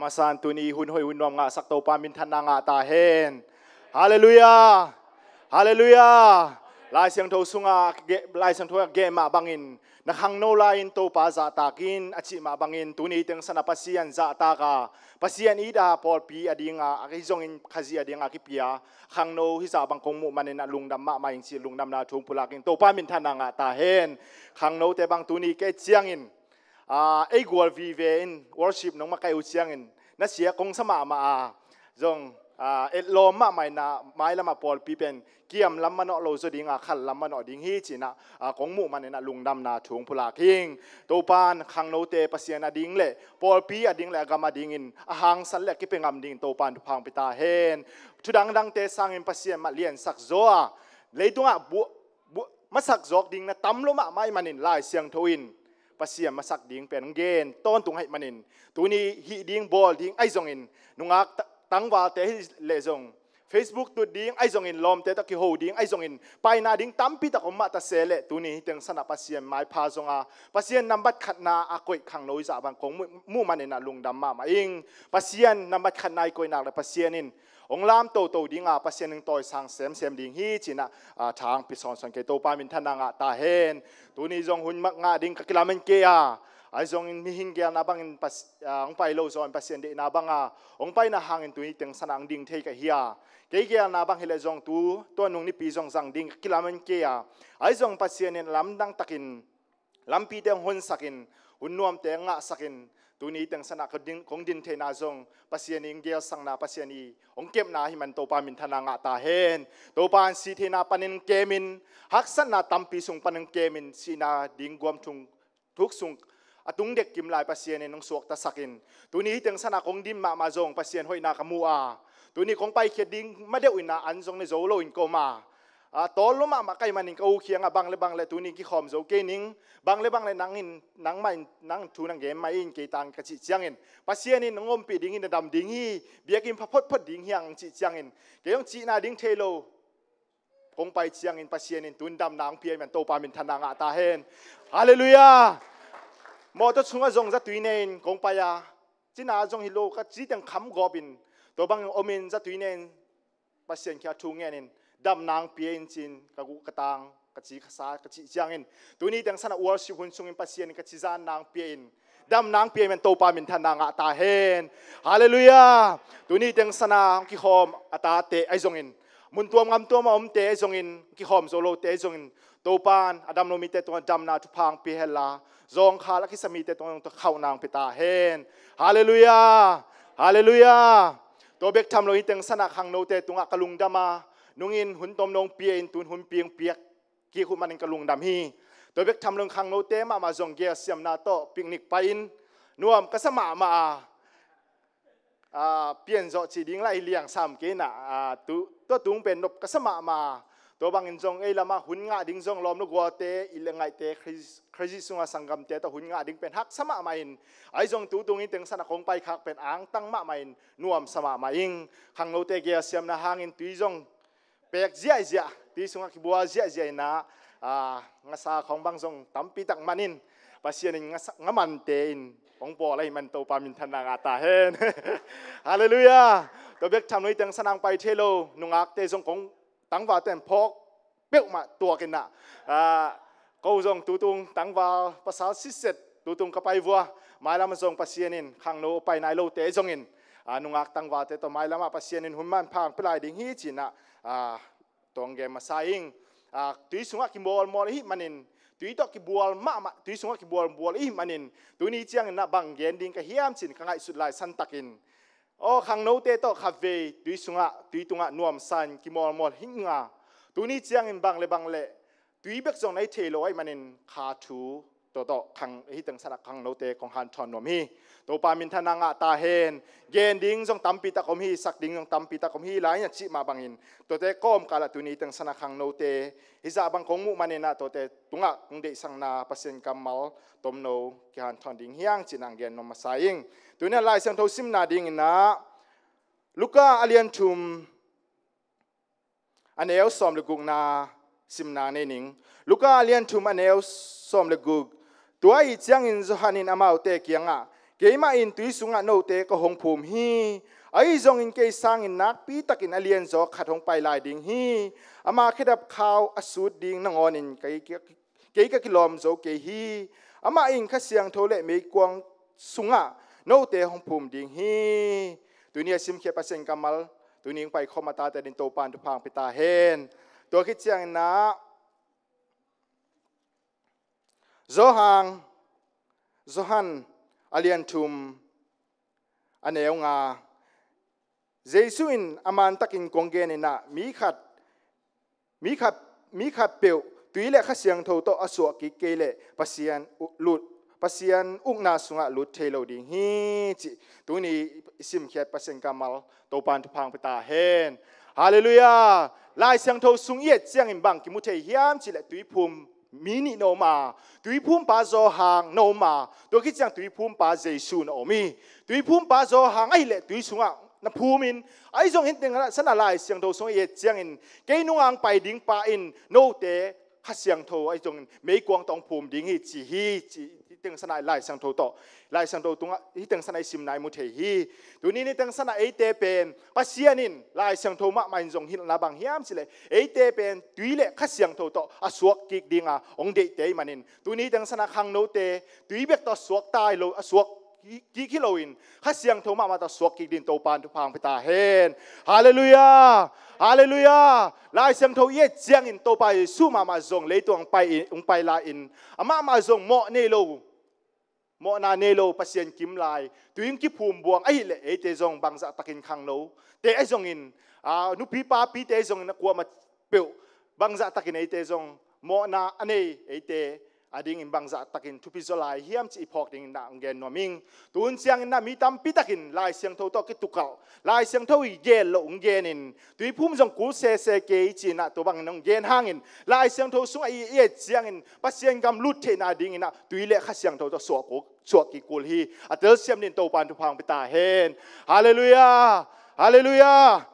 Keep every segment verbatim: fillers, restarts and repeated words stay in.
Masa in tuni hun hoih hun nuam ngahsak Topa minthanna ngah ta hen. Halleluiah. Halleluiah. Lai Siangtho sungah, Lai Siangtho ah gen mah bangin, na khangno lai-in Topa zahtak in a cih mah bangin, tuni teng sanah Pasian zahtak a, Pasian it a pawlpi a dingah, ahi zongin Khazih a dingah kipia khangno hizah bang kong muh manin a lungdam mahmah ing ci, lungdamna thu hong pulak ing. Topa minthanna ngah ta hen. Khangnote bang tuni ka et ciangin, ah, ei gual vive in worship nong makaih uh ciangin na sia kong sa mahmah a, zong, ah, etlawm mahmah in ah, mailam ah pawlpi pen kiam lam manawh lo zaw ding a, khal lam manawh ding hi ci-in ah, ah, kong muh manin ah lungdamna thu hong pulak ing. Topa in khangnote Pasian a ding le pawlpi a ding le a gam a dingin a hangsan le a kipia ngam dingin Topa in thupha hong pia ta hen. Thu dangdangte sangin Pasian mah liansak zaw a, leitungah bu-, bu-, masak zawk ding na tam lo mahmah ahih manin Lai Siangtho in Pasian masak ding pen hong gen tawntung ahih manin, tuni hih ding bawl ding ahi zongin, nungak ta-, tangvalte hi leh zong, Facebook tut ding ahi zongin, lawmte tawh kiho ding ahi zongin, paina ding tampi tak om mah ta se leh, tuni hih teng sanah Pasian maipha zong a, Pasian nambat khatna a koih khangno hizah bang kong muh, muh manin ah lungdam mahmah ing. Pasian nambat khatna i koih nak leh Pasian in hong lam toto ding a, Pasian in tawisang semsem ding hi ci-in ah, ah, tha hong pia sawnsawn kei. Topa minthanna ngah ta hen. Tuni zong hun mah ngah ding ka kilamen kei a, ahi zongin mihing geelna bangin Pas-, ah, hong pai lo zaw in Pasian deihna bang a hong paina hangin tuni teng sanah hong ding thei ka hi a, kei geelna bang hi leh zong tu, tua nung nipi zong zang ding ka kilamen kei a, ahi zong Pasian in lamdang takin lampite hong honsakin, hun nuamte hong ngahsakin, tuni teng sanah kong din, kong din theihna zong Pasian i hong geelsakna, Pasian i hong kepna ahih man Topa minthanna ngah ta hen. Topa in sih theihna panin hong kemin, haksatna tampi sung panin hong kemin, sihna ding guam thuk sung a tung dek kim lai Pasian in hong suaktasakin, tuni hih teng sanah kong din mahmah zong Pasian hoihna ka mu a, tuni kong paikhiat ding madeuh in ah an zong ne zo loin ka om a, a, tawl lua mahmah ka hih manin ka u kiangah bang le bang le tuni kikhawm zo kei ning, bang le bang le nang in, nangmah in, nang thu nang gen mah in kei tang ka cih ciangin, Pasian in hong ompih ding hi, na dam ding hi, biakinn pha photphot ding hi hang cih ciangin, kei hong cihna ding thei lo kong pai ciangin Pasian in tun damna hong pia ahih man Topa minthanna ngah ta hen. Halleluiah. Mawtaw sungah zong zatui ne-in kong pai a, cina zong hi lo ka ci teng kham gawpin, tua bangin omin zatui ne-in Pasian kiang thu ngenin, damna hong pia in ci-in ka guh ka tang, ka ci ka sa, ka cih ciangin, tuni teng sanah worship hun sungin Pasian in ka ci zanna hong pia in, damna hong pia in, Topa minthanna ngah ta hen. Halleluiah. Tuni teng sanah hong kikhawm a tate ahi zongin, mun tuam ngam tuam a omte ahi zongin, kikhawm zo lote ahi zongin, Topa in a dam lo mite tungah damna thupha hong pia hen la, zawngkhal a kisa mite tungah khauhna hong pia ta hen. Halleluiah. Halleluiah. Tua bek tham lo hih teng sanah khangnote tungah ka lungdam a, nungin hun tomno hong pia in, tun hun pi hong piak kik uh manin ka lungdam hi. Tua bek tham lo khangnote mahmah zong geelsiamna tawh picnic pai-in nuam ka sa mahmah a, a, pian zawh cih ding lah hi liang sam kei in ah, a, tu, tua tung pen nop ka sa mahmah a, tua bangin zong ei lamah hun ngah ding zong lawm lo gualte, i le ngaihte, Khazih, Khazih sungah sanggamte tawh hun ngah ding pen haksa mahmah in, ahi zong tu tung hih teng sanah kong paikhak pen angtang mahmah in nuamsa mahmah ing. Khangnote geelsiamna hangin tui zong pek ziahziah, tui sungah kibual ziahziah in ah, a, ngasa khawng bang zong tampi tak man in, Pasian in ngasa, ngamante in hong bawl ahih man Topa minthanna ngah ta hen. Halleluiah. Tua bek tham lo hih teng sanah hong pai thei lo nungakte zong kong tangvalte in phawk peuhmah tuak in ah, a, ko zong tu tung tangval pasal sitset tu tung ka pai vua, mailam zong Pasian in khangno pai nai lote zongin, a, nungak tangvalte tawh mailamah Pasian in hun manpha hong pia lai ding hi ci-in ah, a, tua hong gen masa ing. A, tui sungah kimawlmawl ahih manin, tui tawh kibual mahmah, tui sungah kibualbual ahih manin, tuni ciangin ah bang gen ding ka hiam ci-in ka ngaihsut lai santakin, aw, khangnote tawh khatvei tui sungah, tui tungah nuamsa in kimawlmawl hi ing a, tuni ciangin bang le bang le tui bek zong na hi thei lo ahih manin kha thu tawh tawh khang, hih teng sanah khangnote kong hanthawn nuam hi. Topa minthanna ngah ta hen. Gen ding zong tampi tak om hi, sak ding zong tampi tak om hi, lai-in a cih mah bangin, tuate kawmkalah tuni teng sanah khangnote hizah bang kong muh manin ah tuate tungah kong deihsakna Pasian kammal tomno kihanthawn ding hi hang ci-in ah gen nuam masa ing. Tuni a Lai Siangtho simna dingin ah Luka a lian thum, a neu sawm le gukna simna nei ning. Luka a lian thum, a neu sawm le guk. Tua ahih ciangin Johan in amaute kiangah, Keimah in tui sungah note ka hong phum hi. Ahi zongin kei sangin nakpi takin a lianzaw khat hong pai lai ding hi. Ama khedap khau a sut ding nangawnin kei, kei ka kilawm zo kei hi. Amah in Kha Siangtho le meikuang sungah note hong phum ding hi. Tuni a simkhiat Pasian kammal, tuni hong paikhawm a tate ding Topan thupha hong pia ta hen. Tua khit ciangin ah Johan, Johan a lian thum a neu nga. Jesu in a mantakin kong genin ah mi khat, mi khat, mi khat peuh tui le Kha Siangtho tawh a suah kik kei leh Pasian u-, lut, Pasian ukna sungah lut thei lo ding hi, cih tuni i simkhiat Pasian kammal Topan thupha hong pia ta hen. Halleluiah. Lai Siangtho sung i et ciangin bang kimu thei hiam cih leh tuiphum mi nih na om a, tuiphumpa Johan na om a, tua khit ciang tuiphumpa Jesu na om hi. Tuiphumpa Johan ahih leh tui sungah na phum in, ahi zongin hih teng sana Lai Siangtho sung i et ciangin kei nunga hong pai ding pa in note Kha Siangtho ahi zongin meikuang tawh hong phum ding hi ci hi, ci hih teng sana Lai Siangtho tawh, Lai Siangtho tungah hih teng sana i simna i mu thei hi. Tuni ni teng sana eite pen Pasian in Lai Siangtho mahmah in zong hilhna bang hiam cih leh eite pen tui le Kha Siangtho tawh a suak kik dinga hong deihte ahih manin, tuni teng sana khangnote tui bek tawh a suak tai lo, a suak kik hi loin Kha Siangtho mahmah tawh a suak kik ding Topan thupha hong pia ta hen. Halleluiah. Halleluiah. Lai Siangtho i et ciangin Topa Jesu mahmah zong leitung hong pai in, hong pai lai-in, amah mah zong mawh nei lo, mawhna nei lo, Pasian kim lai, tui hong kiphum buang ahih leh eite zong bangzah takin khangnote ahi zongin, aa, nupi papite ahi zongin a kuamah peuh bangzah takin eite zong mawhna a nei eite a dingin bangzah takin thupi zaw lai hiam cih i phawk dingin ah hong gen nuam ing. Tun ciangin ah mi tampi takin Lai Siangtho tawh kitukalh, Lai Siangtho i gel loh hong genin, tuiphum zong kul sese kei ci-in ah tua bangin hong gen hangin Lai Siangtho sungah i, i et ciangin Pasian gam lut theihna dingin ah tui le Kha Siangtho tawh suak kul, suak kik kul hi. A telsiam ding Topan thupha hong pia ta hen. Halleluiah. Halleluiah.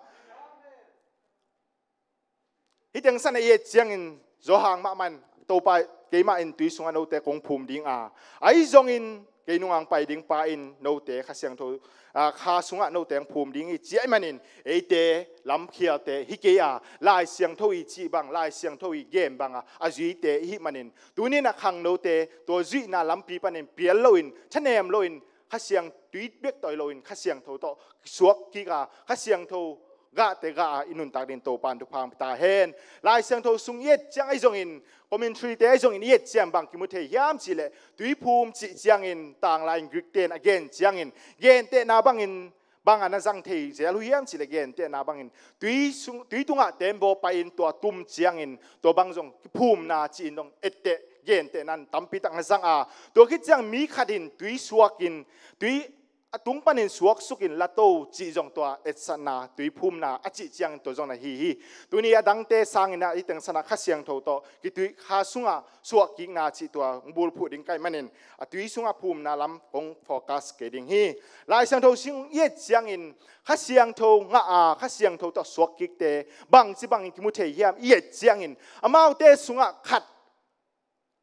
Hih teng sana i et ciangin Johan mahmah in Topa, keimah in tui sungah note kong phum ding a, ahi zongin kei nunga hong pai ding pa in note Kha Siangtho, aa, Kha sungah note hong phum ding hi ci ahih manin eite lamkhialte hi kei a, Lai Siangtho i cih bang, Lai Siangtho i gen banga a zuite i hih manin, tuni in ah khangnote tua zuihna lampi panin pial loin, thanem loin, Kha Siang tui bek tawh hi loin Kha Siangtho tawh suak kik a, Kha Siangtho gahte gah a i nuntak ding Topan thupha hong pia ta hen. Lai Siangtho sung i et ciang ahi zongin, commentary-te ahi zongin i et ciang bang kimu thei hiam cih leh tuiphum cih ciangin tanglai in Greek-te in a gen ciangin gentehna bangin bang a na zang thei zel uh hiam cih leh gentehna bangin tui sung, tui tungah tembaw pai-in tua tum ciangin tua bang zong kiphumna ci-in zong etteh, gentehna in tampi tak na zang a, tua khit ciang mi khat in tui suakin, tui a tung panin suaksukin la to cih zong tua etsatna, tuiphumna a cih ciangin tua zong na hi hi. Tuni a dangte sangin ah hih teng sana Kha Siangtho tawh kituih Kha sungah suahkikna cih tua hong bulphuh ding ka hih manin a tui sungah phumna lam kong focus kei ding hi. Lai Siangtho sung i et ciangin Kha Siangtho ngah a, Kha Siangtho tawh suakkikte bangci bangin kimu thei hiam i et ciangin, amaute sungah khat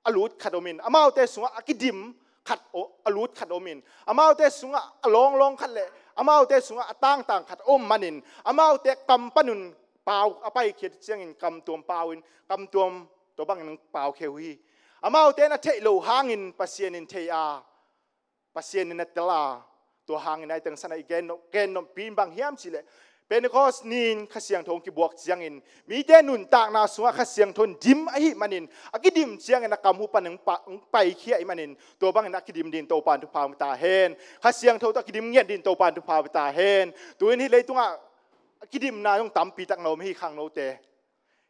a lut khat omin, amaute sungah a kidim khat o-, a lut khat omin, amaute sungah a lawnglawng khat le amaute sungah a tangtang khat om manin, amaute kam panun pau a paikhiat ciangin kamtuam pau in, kamtuam tua bangin pau kheu hi. Amaute na theih loh hangin Pasian in thei a, Pasian in na tel a, tua hangin a hih teng sana i gen nop, gen noppi in bang hiam cih leh Pentecost ni-in Kha Siangtho hong kibuak ciangin mite nuntakna sungah Kha Siangtho in dim ahih manin a kidim ciangin a kam uh pan hong pa-, hong paikhia ahih manin tua bangin a kidim ding Topan thupha hong pia ta hen. Kha Siangtho tawh a kidim ngiat ding Topan thupha hong pia ta hen. Tu-in hih leitungah a kidimna zong tampi tak na om hi khangnote.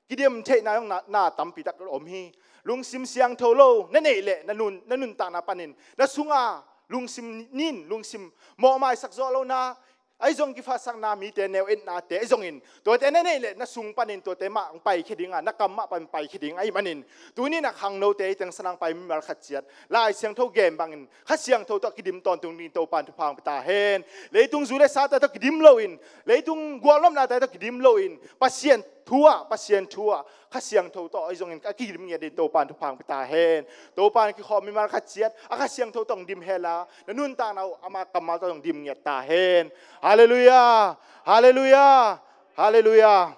Kidim theihna zong na, na tampi tak om hi. Lungsim siangtho lo na neih leh na nun, na nuntakna panin na sunga lungsim nin, lungsim mawhmaisak zawh lohna, ahi zong kiphatsakna, mite neu etnate ahi zongin tuate na neih leh na sung panin tuate mah hong paikhia ding a, na kam mah pan paikhia ding ahih manin tuni-in a khangnote hih teng sana hong pai mimal khat ciat Lai Siangtho gen bangin Kha Siangtho tawh kidim tawntung ding Topan thupha hong pia ta hen. Leitung zu le sate tawh kidim loin, leitung gualnopnate tawh kidim loin, Pasian thu ah, Pasian thu ah, Kha Siangtho tawh ahi zongin a kidim ngiat ding Topa in thupha hong pia ta hen. Topa in kikhawm mimal khat ciat a Kha Siangtho tawh hong dim hen la, na nuntakna uh ama kammal tawh hong dim ngiat ta hen. Halleluiah. Halleluiah. Halleluiah.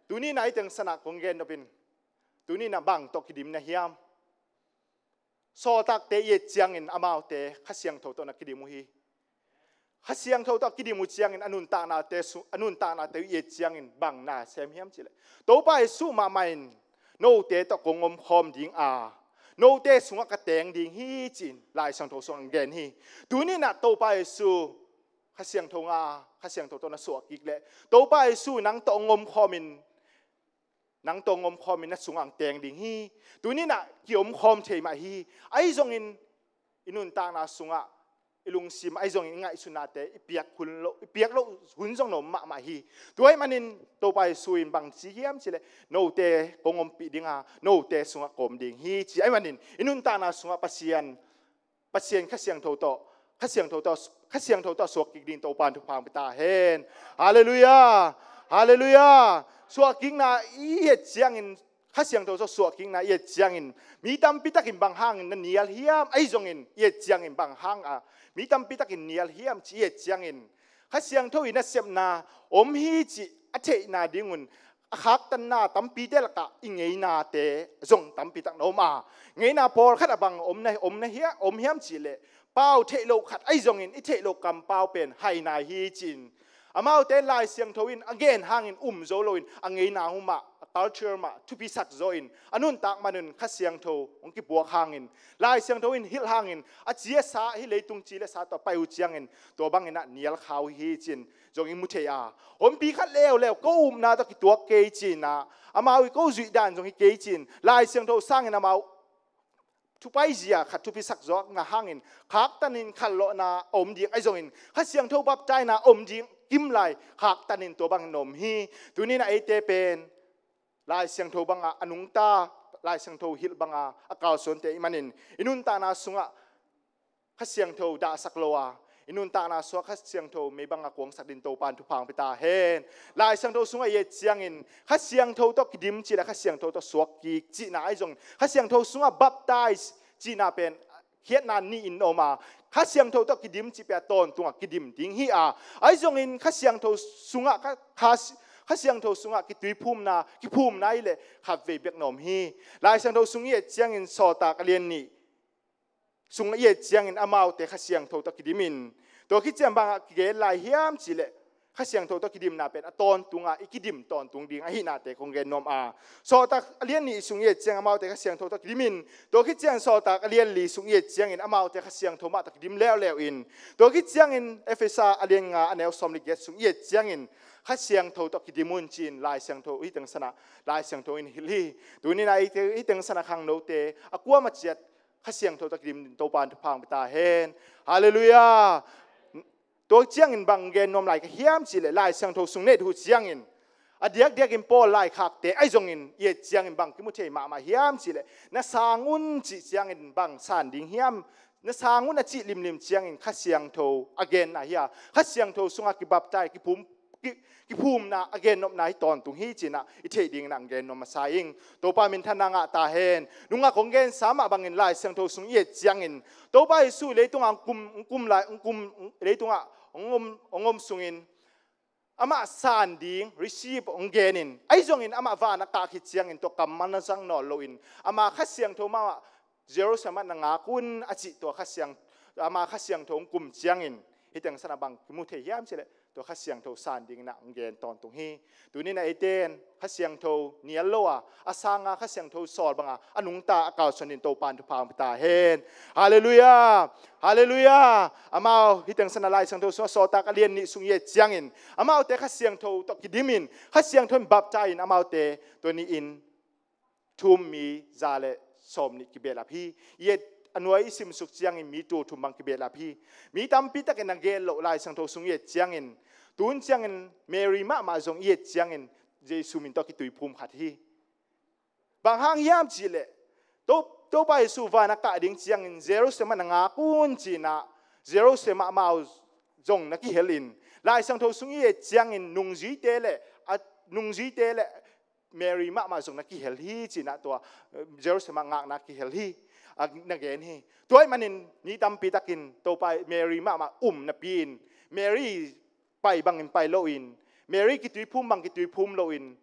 Tuni in ah hih teng san ah kong gen nop in, tuni in ah bang tawh kidim na hiam? Sawltakte i et ciangin amaute Kha Siangtho tawh na kidim uh hi. Kha Siangtho tawh a kidim uh ciangin a nuntaknate su-, a nuntaknate uh i et ciangin bang na sem hiam cih leh, Topa Jesuh mahmah in note tawh kong omkhawm ding a, note sungah ka teng ding hi ci-in Lai Siangtho sungah hong gen hi. Tuni in ah Topa Jesuh Kha Siangtho ngah a, Kha Siangtho tawh na suah kik leh, Topa Jesuh nang tawh hong omkhawm in, nang tawh hong omkhawm in na sungah hong teng ding hi. Tuni in ah ki-omkhawm thei mah hi. Ahi zongin i nuntakna sungah i lungsim, ahi zongin i ngaihsutnate i piak hun loh, i piak loh hun zong na om mahmah hi. Tua ahih manin Topa Jesuh in bang ci hiam cih leh, note kong ompih ding a, note sungah ka om ding hi ci. Ahih manin i nuntakna sungah Pasian, Pasian Kha Siangtho tawh, Kha Siangtho tawh, Kha Siangtho tawh suak kik ding Topa in thupha hong pia ta hen. Halleluiah. Halleluiah. Suahkikna i et ciangin, Kha Siangtho tawh suahkikna i et ciangin mi tampi takin bang hangin na nial hiam, ahi zongin i et ciangin bang hang a mi tampi takin nial hiam cih i et ciangin, Kha Siangtho in a sepna om hi cih a theihna dingun a khaktanna tampite lakah i ngeinate zong tampi tak na om a, ngeina pawlkhat ah bang om na, om na hia, om hiam cih leh, pau theih loh khat ahi zongin i theih loh kampau pen hai nai hi ci-in, amaute in Lai Siangtho in a gen hangin um zo loin a ngeina uh mah, a culture mah thupisak zaw in a nuntak manun Kha Siangtho hong kipuak hangin, Lai Siangtho in hilh hangin a ci a sa, hih leitung ci le sa tawh pai uh ciangin tua bangin ah nial kha uh hi ci-in zong i mu thei a, honpi khat leuleu ko upna tawh kituak kei ci-in ah, amau i ko zuih dan zong hi kei ci-in, Lai Siangtho sangin amau thupaizia khat thupisak zawk na hangin khaktanin khanlawhna a om ding ahi zongin Kha Siangtho baptaina a om ding kimlai khaktanin tua bangin na om hi. Tuni in ah eite pen Lai Siangtho banga a nungta, Lai Siangtho hilh banga a kalsuante i hih manin i nuntakna sungah Kha Siangtho dahsak lo a, i nuntakna sungah Kha Siangtho mei banga kuangsak ding Topa in thupha hong pia ta hen. Lai Siangtho sungah i et ciangin Kha Siangtho tawh kidim cih le Kha Siangtho tawh suak kik cihna ahi zongin, Kha Siangtho sungah baptize cihna pen khiatna nih in om a, Kha Siangtho tawh kidim cih pen a tawntungah kidim ding hi a, ahi zongin Kha Siangtho sungah, Kha, Kha, Kha Siangtho sungah kituiphumna, kiphumna hi le khatvei bek na om hi. Lai Siangtho sung i et ciangin Sawltak a lian nih sung i et ciangin amaute Kha Siangtho tawh kidim in, tua khit ciang bangah kigen lai hiam cih leh, Kha Siangtho tawh kidimna pen a tawntungah i kidim tawntung ding ahihnate kong gen nuam a. Sawltak a lian nih sung i et ciang amaute Kha Siangtho tawh kidim in, tua khit ciang Sawltak a lian li sung i et ciangin amaute Kha Siangtho mah tawh kidim leuleu in, tua khit ciangin Efesa a lian nga a neu sawm le giat sung i et ciangin Kha Siangtho tawh kidim un ci-in Lai Siangtho hih teng sanah Lai Siangtho in hilh hi. Tuni in ah hih teng sanah khangnote a kuamah ciat Kha Siangtho tawh kidim ding Topa in thupha hong pia ta hen. Halleluiah. Tua ciangin bang gen nuam lai ka hiam cih leh, Lai Siangtho sung na et uh ciangin a diakdiakin Paul laikhakte ahi zongin i et ciangin bang kimu thei mahmah hiam cih leh, na sang un cih ciangin bang san ding hiam? Na sang un a cih limlim ciangin Kha Siangtho a genna hi a, Kha Siangtho sungah kibaptize, kiphum, ki, kiphumna a gennopna hi tawntung hi ci-in ah i theih dingin ah gen nuam masa ing. Topa minthanna ngah ta hen. Nungah kong gensa mah bangin Lai Siangtho sung i et ciangin Topa Jesuh leitungah hong kum, hong kum lai, hong kum, leitungah hong om, hong om sungin amah san ding, receive, hong genin, ahi zongin amah van a kah khit ciangin tua kammal na zang nawn loin ama Kha Siangtho mahmah Jerusalem ah na ngak un a cih tua Kha Siang, ama Kha Siangtho hong kum ciangin hih teng sanah bang kimu thei hiam cih leh, tua Kha Siangtho san dingin ah hong gen tawntung hi. Tuni in ah eite in Kha Siangtho nial lo a, a sanga Kha Siangtho sawl banga a nungta a kalsuan ding Topa in thupha hong pia ta hen. Halleluiah. Halleluiah. Amau hih teng sanah Lai Siangtho sungah Sawltak a lian nih sung i et ciangin amaute Kha Siangtho tawh kidim in, Kha Siangtho in baptize in amaute tua ni-in thum mi za le sawm nih kibehlap hi. I et a nuai i simsuk ciangin mi tul thum bang kibehlap hi. Mi tampi takin a gen loh Lai Siangtho sung i et ciangin, tun ciangin Mary mahmah zong i et ciangin Jesuh min tawh kituiphum khat hi. Bang hang hiam cih leh, To-, Topa Jesuh van a kah ding ciangin Jerusalem ah na ngak un ci-in ah Jerusalem ah amau zong na kihel in, Lai Siangtho sung i et ciangin nungzuite le a nungzuite le Mary mahmah zong na kihel hi cinah tua, eh, Jerusalem ah ngakna kihel hi, a, na gen hi. Tua ahih manin mi tampi takin Topa Mary mahmah um napi-in, Mary pai bangin pai loin, Mary kituiphum bang kituiphum loin,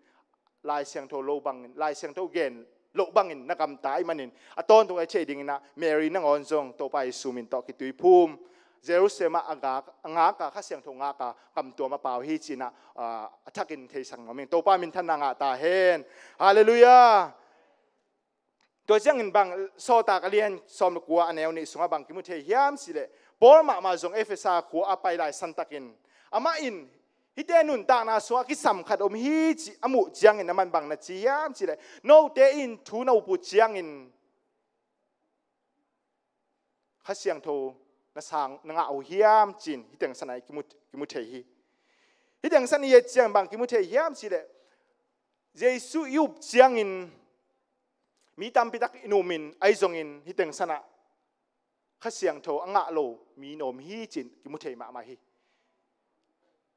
Lai Siangtho lo bangin, Lai Siangtho gen loh bangin na gamta ahih manin, a tawntung a i theih dinginah Mary nangawn zong Topa Jesu min tawh kituiphum, Jerusalem ah a ngak, a ngaka, Kha Siangtho ngaka kamtuam a pau hi cinah, ah, a thakin theisak nuam ing. Topa minthanna ngah ta hen. Halleluiah. Tua ciangin bang, Sawltak a lian sawm le kua a neu nih sungah bang kimu thei hiam cihleh, Paul mahmah zong Efesa khua a pai lai santakin, amah in hihte nuntakna sungah kisam khat om hi cih a muh ciangin aman bang na ci hiam cihleh, note in thu na up uh ciangin Kha Siangtho na sang, na ngah uh hiam ci-in hih teng sanah i kimu, kimu thei hi. Hih teng san i et ciangin bang kimu thei hiam cihleh, Jesu i up ciangin mi tampi tak in umin, ahi zongin hih teng sanah Kha Siangtho a ngah lo mi in om hi ci-in kimu thei mahmah hi.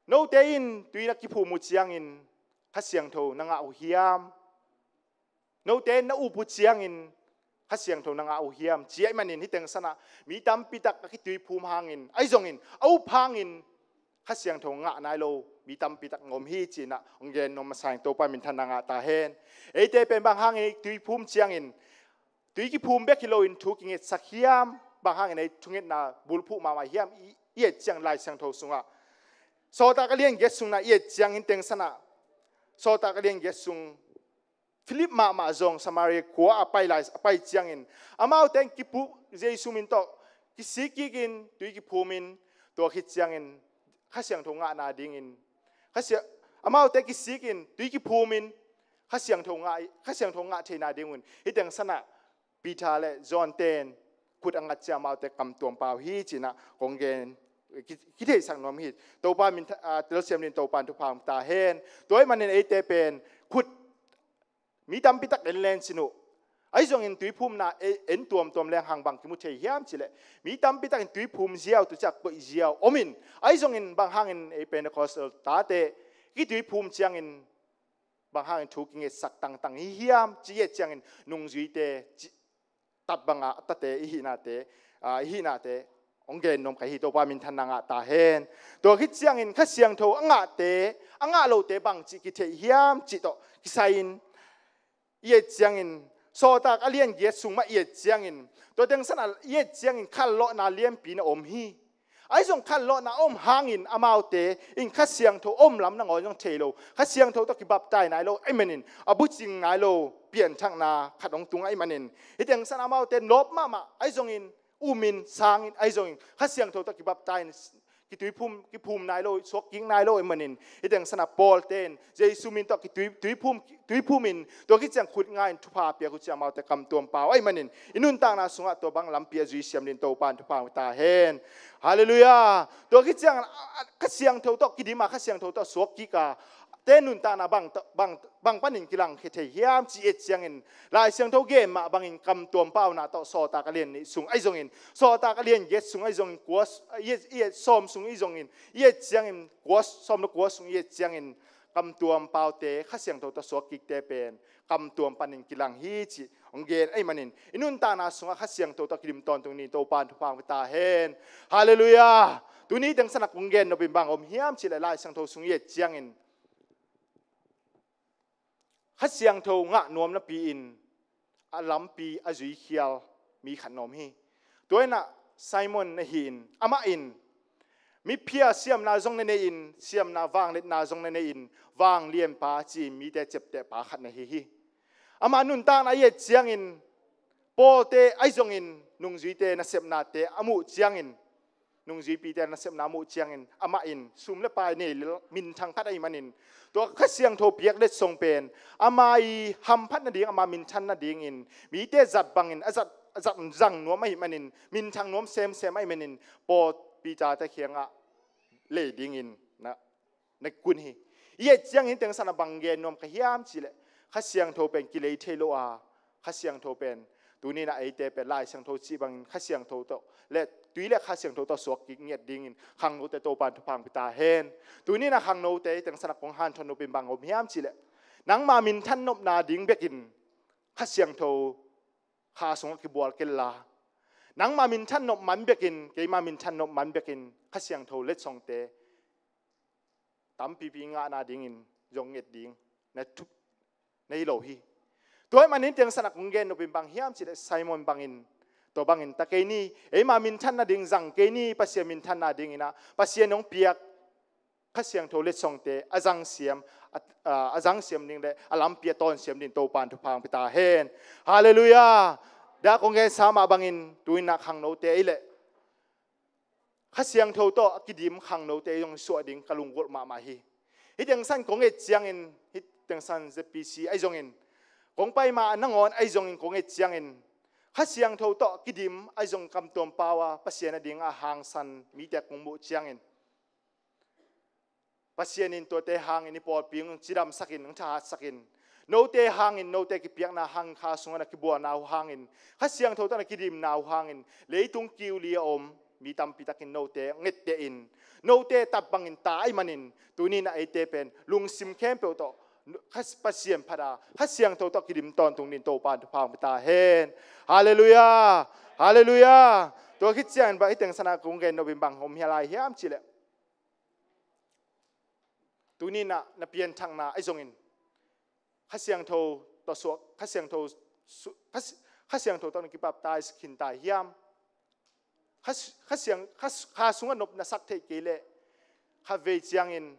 Note in tui na kiphum uh ciangin Kha Siangtho na ngah uh hiam? Note in na up uh ciangin Kha Siangtho na ngah uh hiam? Ci ahih manin hih teng sanah mi tampi tak a kituiphum hangin, ahi zongin a up hangin Kha Siangtho ngah nai lo mi tampi tak hong om hi cinah hong gen nuam masa ing. Topa minthanna ngah ta hen. Eite pen bang hangin i tuiphum ciangin tui kiphum bek hi loin thu kingetsak hiam? Bang hangin ei thungetna bulphuh mahmah hiam? I, i et ciang Lai Siangtho sungah, Sawltak a lian giat sungna i et ciangin teng sanah, Sawltak a lian giat sung Philip mahmah zong Samaria khua a pai lai, a pai ciangin, amaute in kipu, Jesu min tawh kisik kikin tui kiphumin, tua khit ciangin Kha Siangtho ngahna dingin, Kha Sia-, amaute kisikin tui kiphumin Kha Siangtho ngah, Kha Siangtho ngah theihna dingun, hih teng sanah Peter le John ten khut a ngat ciang amaute kamtuam pau hi cinah kong gen, ki, kitheisak nuam hi. Topa min tha-, ah, telsiam din Topa in thupha ta hen. Tua ahih manin eite pen khut mi tampi tak en len sin uh. Ahi zongin tuiphumna e-, en tuamtuam leng hang bang kimu thei hiam cihleh, mi tampi takin tuiphum ziau, tu ciang koih ziau omin, ahi zongin bang hangin ei Pentecostal tate kituiphum ciangin bang hangin thu kingetsak tangtang hi hiam ci i et ciangin nungzuite ci, tat banga tate i hihnate, ah, i hihnate hong gen nuam ka hi. Topa minthanna ngah ta hen. Tua khit ciangin Kha Siangtho a ngahte, a ngah lote bang cih kitheih hiam cih tawh kisai-in i et ciangin, Sawltak a lian giat sung mah i et ciangin, tua teng sanah i et ciangin khanlawhna lianpi na om hi. Ahi zong khanlawhna om hangin amaute in Kha Siangtho om lam nangawn zong thei lo, Kha Siangtho tawh kibaptai nai lo ahih manin, a bucing nai lo pianthakna khat hong tung ahih manin, hih teng sanah amaute nawp mahmah ahi zongin, umin sangin ahi zongin Kha Siangtho tawh kibaptai in kituiphum, kiphum nai lo, suak kik nai lo ahih manin, hih teng sanah Paul ten Jesu min tawh kitui, tuiphum, tuiphumin, tua khit ciang khut nga-in thupha piak uh ciang amaute kamtuam pau ahih manin, i nuntakna sungah tua bang lampi a zui siam din Topa in thupha ta hen. Halleluiah. Tua khit ciang, a, a, Kha Siangtho tawh kidim a, Kha Siangtho tawh suak kik a, te nuntakna bang, bang, bang panin kilangkhia thei hiam ci i et ciangin, Lai Siangtho gen mah bangin kamtuam pauna tawh Sawltak a lian nih sung ahi zongin, Sawltak a lian giat sung ahi zongin, kua, i et, i et sawm sung i zongin, i et ciangin, kua, sawm le kua sung i et ciangin, kamtuam paute, Kha Siangtho tawh suak kikte pen kamtuam panin kilang hi cih hong gen ahih manin, i nuntakna sungah Kha Siangtho tawh kidim tawntung ni, Topa in thupha ta hen. Halleluiah. Tuni teng sanah kong gen nopin bang om hiam cihleh, Lai Siangtho sung i et ciangin Kha Siangtho ngah nuam napi-in a lampi a zuikhial mi khat na om hi. Tua inah Simon na hi-in, amah in miphia siamna zong na nei-in, siamna vangliatna zong na nei-in, vanglianpa ci-in mite ciaptehpa khat na hi hi. Ama nuntakna i et ciangin, Pawlte ahi zongin nungzuite nasepnate a muh ciangin, nungzuipite nasepna a muh ciangin, amah in sum le pai nei lel minthang khat ahih manin, tua Kha Siangtho piak letsong pen ama i hamphat nading, ama minthan nadingin, mite zat bangin a zat, a zat zang nuam ahih manin, minthang nuam semsem ahih manin, Paul, Peter te kiangah lei dingin na, na kun hi. I et ciangin teng sanah bang gen nuam ka hiam cihleh, Kha Siangtho pen kilei thei lo a, Kha Siangtho pen Tuni-in ah eite pen Lai Siangtho cih bangin Kha Siangtho tawh le tui le Kha Siangtho tawh suak kik ngiat dingin khangnote Topa'n thupha hong pia ta hen. Tuni-in ah khangnote i teng sanah kong hanthawn nopin bang om hiam cihleh, nangma minthan nopna ding bekin Kha Siangtho kha sungah kibual kenla, nangma minthan nop man bekin, keima minthan nop man bekin Kha Siangtho letsongte tampipi ngahna dingin zong nget ding na thup na hi lo hi. Tua ahih manin teng sanah kong gen nopin bang hiam cihleh Simon bangin, tua bangin ta kei ni, eima minthan nading zang kei ni, Pasian minthan nadingin ah Pasian hong piak Kha Siangtho letsongte a zangsiam, a, a, a zangsiam ding le a lampi a tawnsiam ding Topa'n thupha hong pia ta hen. Halleluiah. Tua kong gensa mah bangin tuni-in ah khangnote ei leh Kha Siangtho tawh a kidim khangnote zong suah ding ka lunggulh mahmah hi. Hih teng san kong et ciangin, hih teng san Z P C ahi zongin, kong pai ma nangawn ahi zongin kong et ciangin, Kha Siangtho tawh a kidim ahi zong kamtuam pau a Pasian ading a hangsan mite kong muh ciangin, Pasian in tuate hangin i pawlpi hong cidamsakin, hong thahatsakin, note hangin, note kipiakna hangin, kha sungah na kibualna uh hangin, Kha Siangtho tawh na kidimna uh hangin leitung kiu li a om mi tampi takin note ngettehin, note tat bangin ta ahih manin tuni-in ah eite pen lungsim khempeuh tawh Kha, Pasian phat a Kha Siangtho tawh kidim tawntung dingin Topa'n thupha hong pia ta hen. Halleluiah. Halleluiah. Tua khit ciangin bang hih teng sanah kong gen nopin bang om hia lai hiam cihleh, tuni-in ah na pianthakna ahi zongin Kha Siangtho tawh suak, Kha Siangtho su-, Kha Si-, Kha Siangtho tawh na kibaptize khin ta hiam? Kha, Kha Siang, Kha, kha sungah nop na sak theih kei leh, khatvei ciangin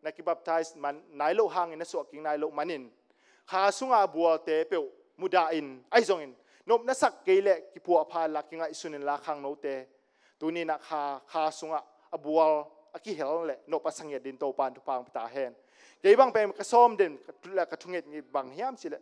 na kibaptize man nai loh hangin na suahkik nai loh manin, kha sungah a bualte peuh mudahin ahi zongin, nop na sak kei leh kiphuahpha inla, kingaihsun inla khangnote, tuni-in ah kha, kha sungah a bual a kihel le nop a sa ngiat dingin Topa'n thupha hong pia ta hen. Kei bang pen ka sawm den, ka thu-, ka thunget ngiat bang hiam cihleh,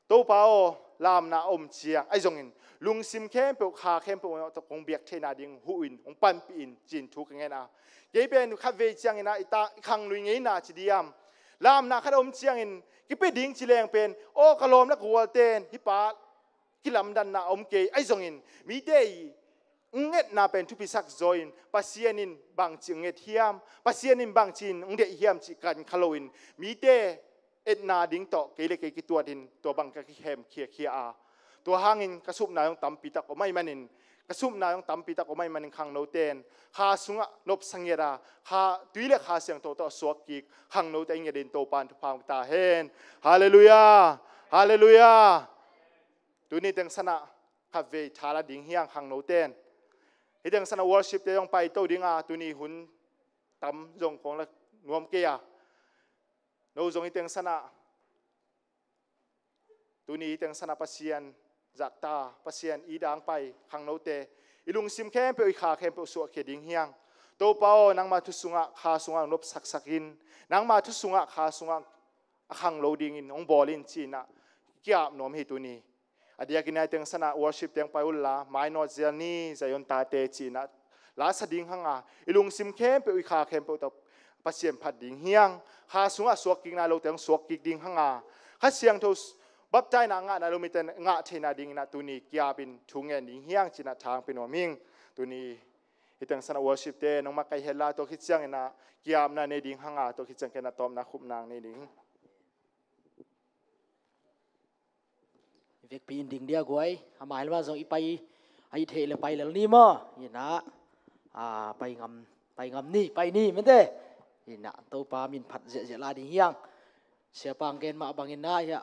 Topa aw, lamna a om ciang ahi zongin lungsim khempeuh, kha khempeuh tawh kong biak theihna ding huh in, hong panpih in, ci-in thu ka ngen a. Kei pen khatvei ciangin ah i ta, i khanglui ngeina ci diam, lamna khat a om ciangin kipia ding ci leng pen, aw, ka lawm le ka gualte'n hih pa kilamdanna a om kei ahi zongin, mite i hong ngetna pen thupisak zaw in, Pasian in bangci hong nget hiam, Pasian in bangci in hong deih hiam cih kan kha loin, mite etna ding tawh kei le kei kituatin tua bang ka kihemkhia khia a. Tua hangin ka supna zong tampi tak om ahih manin, ka supna zong tampi tak om ahih manin khangnote'n kha sungah nop sa ngiat a, kha, tui le Kha Siangtho tawh suakkik khangnote i ngiat dingin Topa'n thupha hong pia ta hen. Halleluiah. Halleluiah. Tuni teng sanah khatvei tha la ding hi hang khangnote'n. Hih teng sanah worship-te zong paito ding a, tuni hun tam zong kong la nuam kei a. No zong hih teng sanah, tuni hih teng sanah Pasian zahtak, Pasian it a hong pai khangnote, i lungsim khempeuh, i kha khempeuh suahkhia ding hi hang. Topa aw, nangma thu sungah, kha sungah nopsaksak in, nangma thu sungah, kha sungah a khanglo dingin hong bawl in ci-in ah ki-ap nuam hi tuni. A diakin hih teng sanah worship-te hong pai unla, mainawt zel ni Zion tate ci-in ah la sa ding hang a, i lungsim khempeuh, i kha khempeuh tawh Pasian phat ding hi hang. Kha sungah suakkik nai lote hong suakkik ding hang a, Kha Siangtho baptisena ngah nai lo mite ngah theihna dingin ah tuni ki-apin thu ngen ding hi hang ci-in ah thang pia nuam ing. Tuni hih teng sanah worship-te nong makaih hen la, tua khit ciangin ah ki-apna nei ding hang a, tua khit ciang ken ah tawpna khupna nei ding. Vekpi in ding dia guai, a mai lam ah zong i pai, a i theih le pai lel ni maw. Inn ah, a, pai ngam, pai ngam ni, pai ni, mente. Inn ah, Topa min phat ziahziah la ding hi hang. Siapa hong gen mah bangin ah, hiah,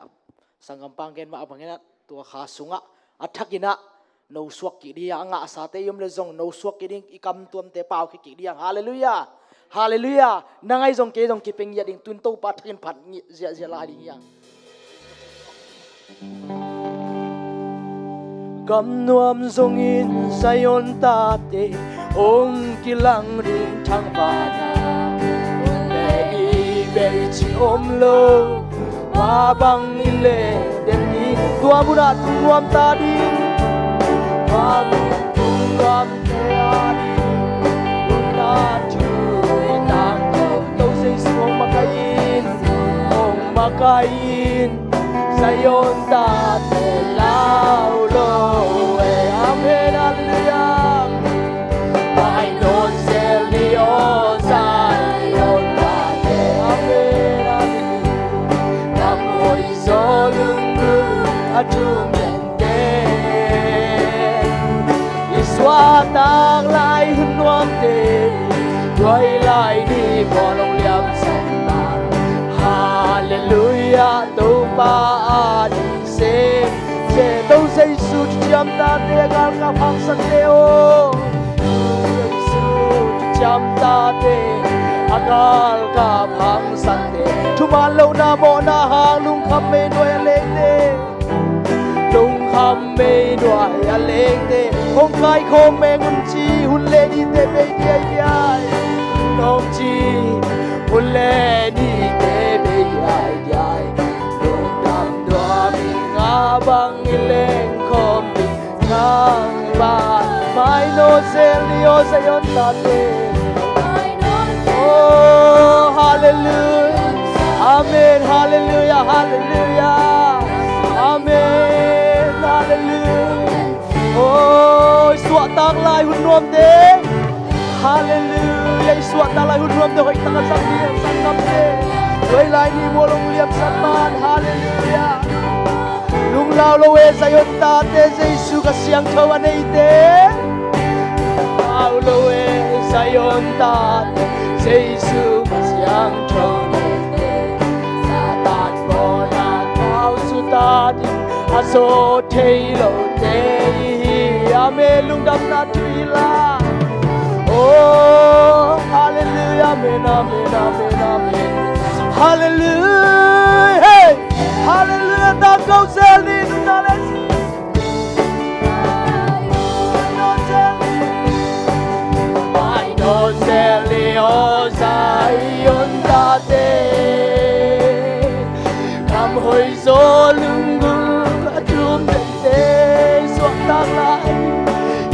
sanggampa hong gen mah bangin ah, tua kha sungah a thakin ah no suakkik ding hi hang, a ngahsate i om le zong no suakkik ding, i kamtuamte pau khia kik ding hi hang. Halleluiah. Halleluiah. Nang ahi zong kei zong kipia ngiat ding, tun Topa thakin phat ngiat ziahziah lai ding hi hang. Gam nuam zongin Zion tate hong kilang ding thangpaihna, hun le i bei cih om lo. Mah bang i leh den ni, tua munah tung nuam ta ding. Mah bang tung nuam ta ding. Nunna thu i tangko, To Jesu hong makaih in, hong makaih in. Zion tate lau lo e. Amen, halleluiah. Pai nawn zel ni aw Zion tate. Amen, halleluiah. Gam hoih zaw lunggulh a thum dente, i suahtak lai hun nuamte, tua i lai ni bawlung liamsat man. Halleluiah, Topa a ding sem. Se to Jesu thuciam tate a galkap hangsan te aw. Jesu thuciam tate a galkap hangsan te. Thuman lohna mawhna hang lungkham mei nuai a lengte. Lungkham mei nuai a lengte. Hong kaikhawm meng un ci hun le nite bei diaidiai. Hong ci hun le nite bei diaidiai. Lungdam nuam in nga bang i leng khawm ding thang bang. Pai nawn zel ni aw Zion tate. Oh, halleluiah. Amen, halleluiah, halleluiah. Amen, halleluiah. Oh, i suahtak lai hun nuamte. Halleluiah, i suahtak lai hun nuamte hoih tak a zang ni a sanggamte. Tua i lai ni bawlung liamsat man. Halleluiah. Lunglau lo e Zion tate, Jesu Kha Siangtho a neite. Lunglau lo e Zion tate, Jesu Kha Siangtho a neite. Satan mawhna thau suta ding a zaw thei lote i hi. Amen. Lungdamna thu hi la. Oh, halleluiah. Amen, amen, amen, amen. Halleluiah. Hey. Halleluiah. Tangko zel ni, nunna le. Pai nawn zel ni aw Zion tate. Gam hoih zaw lunggulh a thum dente. I suahtak lai,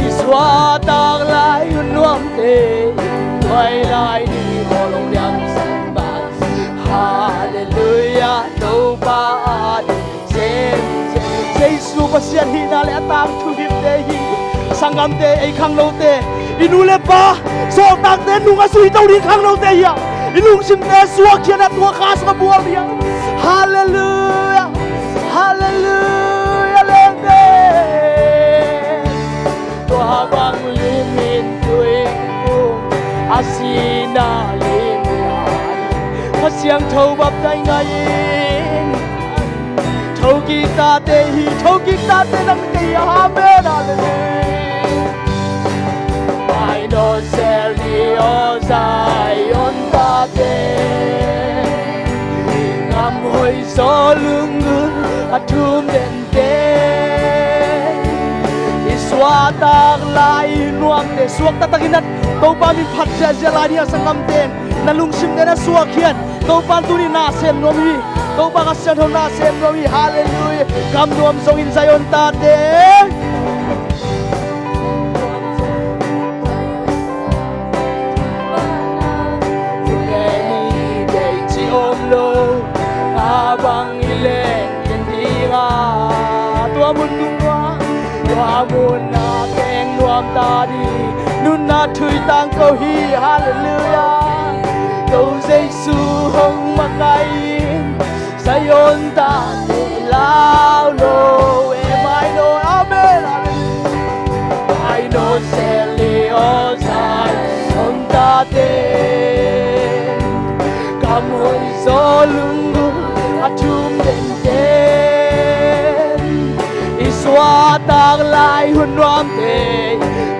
i suahtak lai hun nuamte. Tua i lai ni bawlung liamsat man. Halleluiah, Topa a ding sem. Jesu Pasian hihna le a tangthu himte hi. Sanggamte, ei khangnote, i nu le pa sawltakte nung a suito ding khangnote hi a, i lungsimte suak hian a tua kha sung a bual hi a. Halleluiah. Halleluiah lengte. Tua bang limin tuiphung a sina lim lai Kha Siangtho baptize ngai in. Thokik tate hi, thokik tate nang kei a. Amen, halleluiah. Pai nawn zel ni aw Zion tate. Gam hoih zaw lunggulh a thum den te. I suahtak lai nuamte, suak taktakin a Topa min phat ziahziah lai ni a sanggamte. Na lungsimte na suak hian Topa tuni na sem nuam hi. Topa Kha Siangtho na sem nuam hi. Halleluiah. Gam nuam zongin Zion tate. Tua mun nungah, tua mun ah teng nuam ta ding nunna thu i tangko hi. Halleluiah. Ko Jesu hong makaih in, Zion tate lau lo e, mai lo. Amen. Halleluiah. Pai nawn zel ni aw Zion tate. Gam hoih zaw lunggulh a thum den te. I suahtak lai hun nuamte.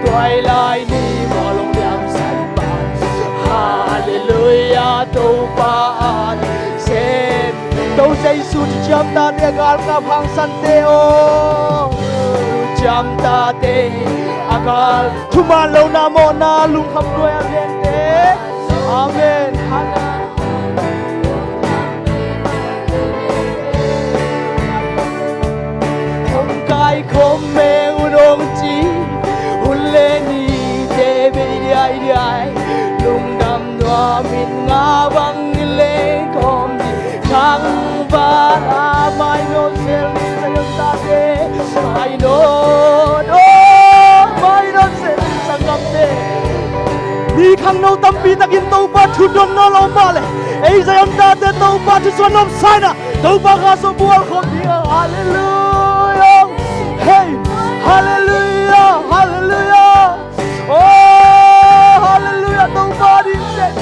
Tua i lai ni bawlung liamsat man. Halleluiah, Topa a ding sem. To Jesu thuciam tate a galkap hangsan te aw. Thuciam tate a gal, thuman lohna mawhna lungkham nuai a lengte. Amen. Hong kaikhawm meng un hong ci hun le nite bei diaidiai. Lungdam nuam in nga bang i leng khawm ding thangvah. Mainawt zel ni Zion tate. Mainawt, oh, mainawt zel ni sanggamte. Mi khangno tampi takin Topa thu don nawn lo mah leh, ei Zion tate Topa thusuah nuamsa in ah Topa kha sung bual khawm ding a. Halleluiah. Hei. Halleluiah. Halleluiah. Oh, halleluiah. Topa ding seh.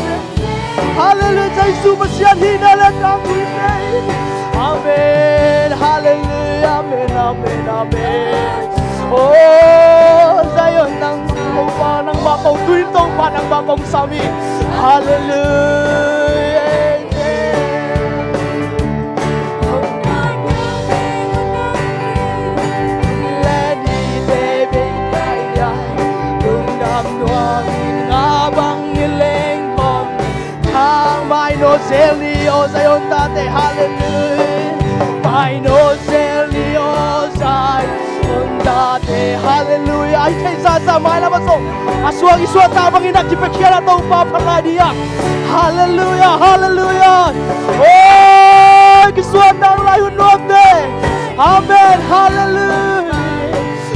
Halleluiah. Jesu Pasian hihna le tangthu hi. Amen. Halleluiah. Amen. Amen. Amen. Oh, Zion nang Topa nangmah kong tuin Topa nangmah kong sam hi. Halleluiah. Amen. Lungdam nuam in ngah bang i leng khawm. Thang mainawt zel ni aw Zion tate, halleluiah. Mainawt zel ni aw Zion tate, halleluiah. Ai thei zaza mailam a zong a suang i suahtak bangin a kipiakhiat a Topa phat lai ding a. Halleluiah, halleluiah. Oi, kisuahtak lai hun nuamte. Amen, halleluiah.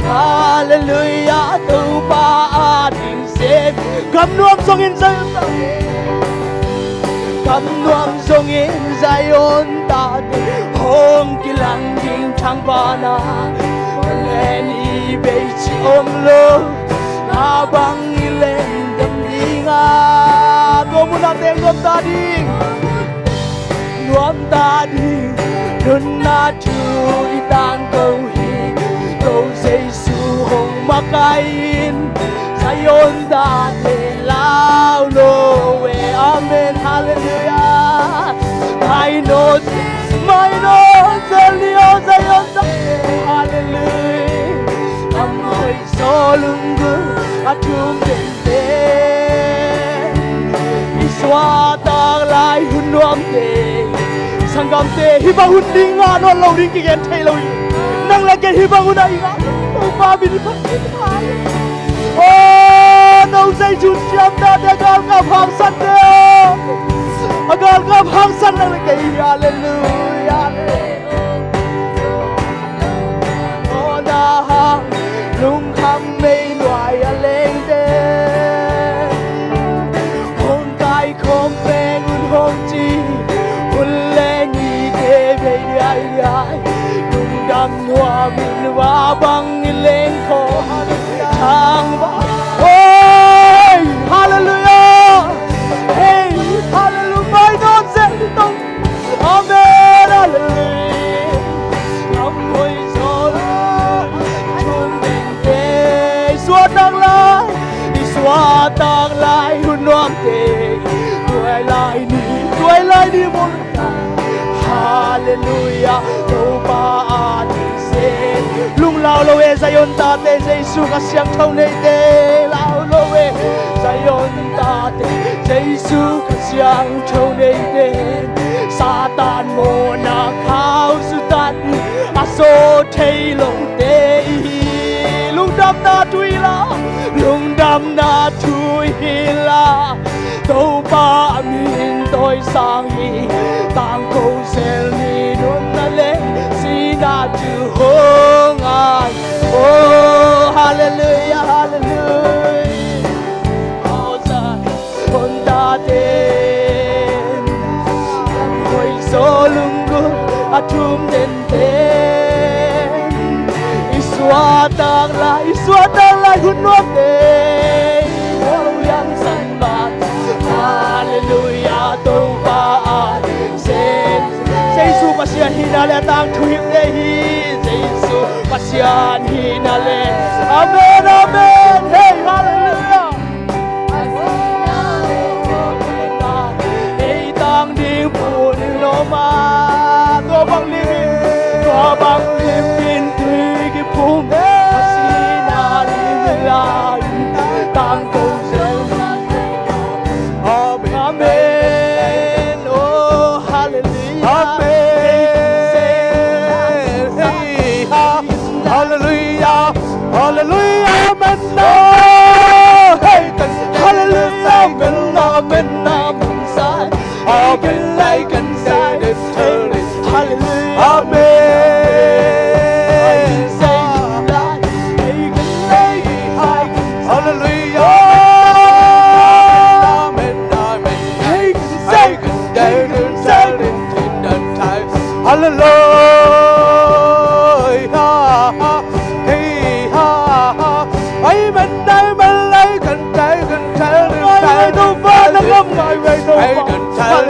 Halleluiah, Topa a ding sem. Gam nuam zongin Zion tate. Gam nuam zongin Zion tate hong kilang ding thangpaihna. Len i bei ci om lo. Ngah bang i leng dem ding a. Tua munah teng nuam ta ding. Nuam ta ding. Nunna thu i tangko hi. Ko Jesu hong makaih in Zion tate lau lo e. Amen. Halleluiah. Mainawt, mainawt zel ni aw Zion tate. Halleluiah. Am hoi zaw lunggulh a thum den. I suahtak lai hun nuamte. Sanggamte, hih bang hun ding ngah nawn lo ding kigen thei lo hi. Nang le kei hih bang hun ah i ngah. Topa min phat. Oh, no Jesu siamnate a galkap haksante. A galkap haksan nang le kei hi. Halleluiah. Aw na hang lungkham mei nuai a lengte hong kaikhawm peng un hong ci. Hun le nite bei diaidiai lungdam nuam in va bang i leng khawm thang va. Oi, halleluiah. Hei, halleluiah. Mainawt zel ni tong. Amen. Halleluiah. Lam hoi zaw thum dengte. I suahtak lai, i suahtak lai hun nuamte. Tuailai ni, tuailai ni mun. Halleluiah. Topa a ding sem. Lunglau lo e Zion tate, Jesu Kha Siangtho neite. Lau lo e Zion tate, Jesu Kha Siangtho neite. Satan mawhna khau sutat a zaw thei lote i hi. Lungdamna thu hi la, lungdamna thu hi la. Topa min tawisang hi. Tangko zel ni nuamna le sihna thu hong ngai. Oh, halleluiah, halleluiah. Aw Zion tate, hoi zaw lunggulh a thum dente. I suahtak lai, i suahtak lai hun nuamte. Aw liangsan mah. Halleluiah, Topa a ding sem. Jesu Pasian hihna le a tangthu himte hi. Jesu Pasian hihna le. Amen, amen. Hei, halleluiah. Ei tang ding pu ding lo ma. Tua bang lim in, tua bang lim in tui kiphum. A sihna lim lai tangko zel. Amen. Amen. Oh, hallelujah. Amen. Hey, ha. Hallelujah. Hallelujah. Amen. Hey, hallelujah. Amen. Amen. Amen. Amen. Hallelujah.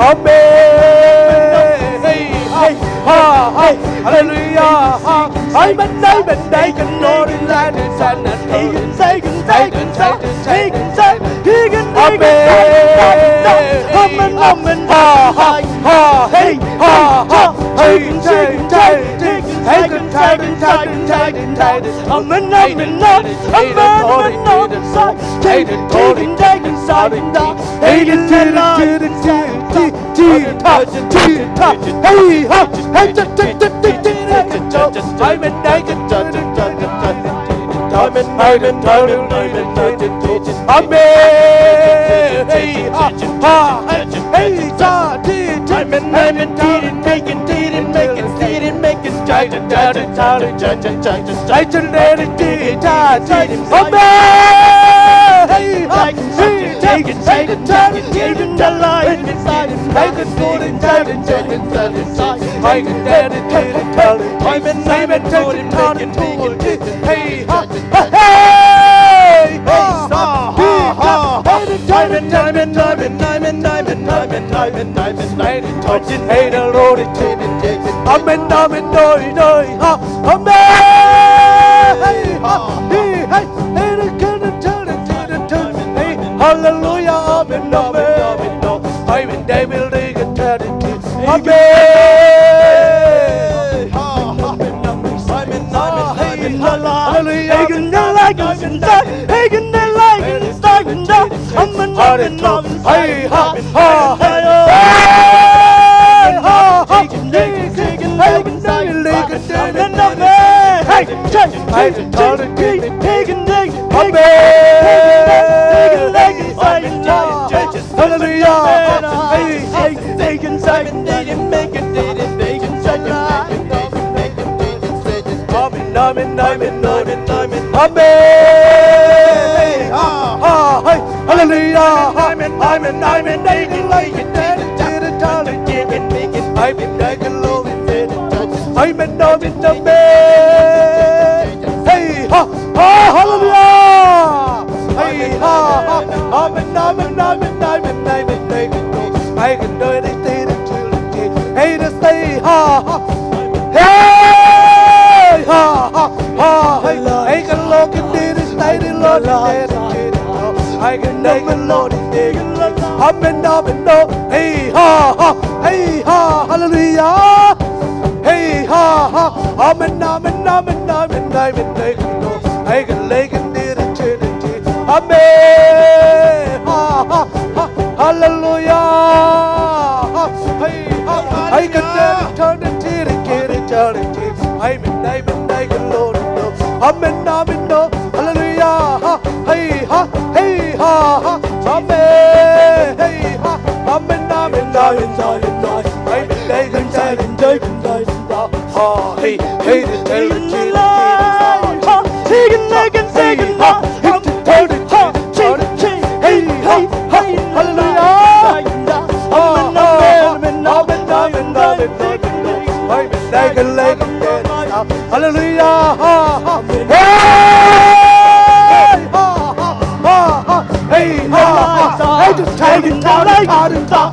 Amen. Hey, ha, ha. Hallelujah. Ha. Amen, amen, amen. Amen. Amen, amen. Ha, ha, ha. Hey, ha, ha. Hey, hey, hey, hey. Hey, hey, hey, hey, hey. Amen, amen, amen. Amen, amen, amen. Hey, hey, hey, hey, hey. Hey, hey, hey, hey, hey. Hey, ha, hey, hey, hey, hey, hey, hey, hey. Amen, amen, amen, amen, amen, amen. Amen. Hey, ha, ha, hey, hey, ha, hey, hey, hey, hey. Amen, amen, amen, amen, amen, amen. Hey, hey, hey, hey, hey, hey. Amen. Hey, ha, hey, hey, hey, hey, hey. Amen, amen, amen, amen. Hallelujah, amen, amen. Amen. Hallelujah. Hallelujah. Hey, hey, hey. Amen, amen, amen, amen, amen. Amen. Ha, ha, hey. Hallelujah. Amen, amen, amen, amen. Amen, amen, amen. Hey, ha, ha, hallelujah. Hey, ha, ha. Amen, amen, amen, amen, amen, amen. Hey, can do it, hey, the children, hey, the say, ha, ha. Hey, ha, ha, ha. Hey, hey, can look at this, hey, the Lord, hey, the Lord, hey, the Lord. Amen, amen, no. Hey, ha, ha. Hey, ha, hallelujah. Hey, ha, ha. Amen, amen, amen, amen, amen, amen. Hey, can lay, can do it, Trinity. Amen. Ha, ha, ha. Hallelujah. Ha, hey, ha, ha. Hey, can do it, Trinity, Trinity. Amen, amen, amen, Lord. Amen, amen, no. Hallelujah. Ha, hey, ha, hey, ha, ha. Amen. Hey, ha. Amen, amen, amen, amen, amen. Amen, amen, amen, amen, amen. Ha, hey, hey, hey, hey, hey. Hey, ha, ha, hallelujah. Amen, amen, amen, amen, amen. Hey, hallelujah. Ha, ha. Hey, ha, ha, ha, ha. Hey, ha, ha. Hey, just take it down, take it down.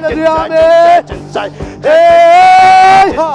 Hallelujah, amen. Hey, ha.